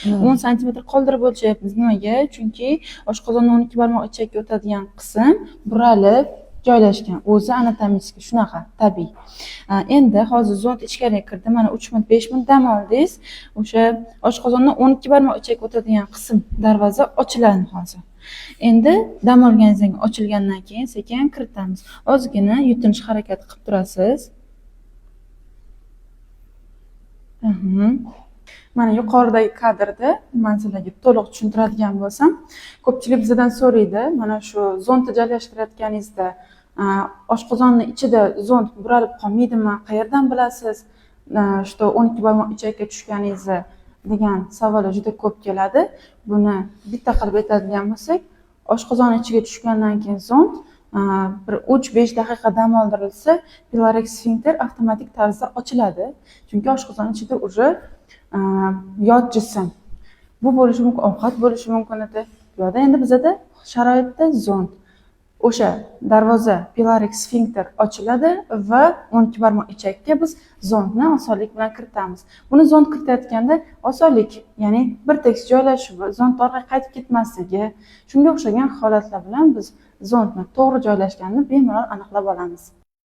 10 santimetr qoldirib o'lchayapmiz. Nimaga? Chunki oshqozondan 12 barmoq ichakka o'tadigan qism buralib joylashgan. O'zi anatomik shunaqa, tabiiy. Endi hozir zond ichkariga kirdi. Mana 3 minut, 5 minut dam oldingiz. O'sha oshqozondan 12 barmoq ichakka o'tadigan qism, darvoza ochiladi hozir. Endi dam olganingizdan keyin, ochilgandan keyin sekin kiritamiz. Ozgina yutinish harakati qilib turasiz. Mana yuqoridagi kadrda man sizlarga to'liq tushuntiradigan bo'lsam, ko'pchilik bizdan so'raydi, mana shu zondni joylashtirayotganingizda oshqozonni ichida zond buralib qolmaydimi, qayerdan bilasiz, что 12 barmoq ichakka tushganingizni degan savollar juda ko'p keladi. Buni bitta qilib aytadigan bo'lsak, oshqozon ichiga tushgandan keyin zond bir 3-5 daqiqa dam oldirilsa, pilorik sfinkter avtomatik tarzda ochiladi. Chunki oshqozon ichida уже yot jism. Bu bo'lishi mumkin, ovqat bo'lishi mumkin edi. Bu yoqda endi bizada sharoitda zond. O'sha darvoza, pilorik sfinkter ochiladi va 12 barmoq ichakka biz zondni osonlik bilan kiritamiz. Buni zond kiritayotganda osonlik, ya'ni bir tekis joylashuvi, zond orqaga qaytib ketmasligi, shunga o'xshagan holatlar bilan biz zondni to'g'ri joylashganini bemalol aniqlab olamiz.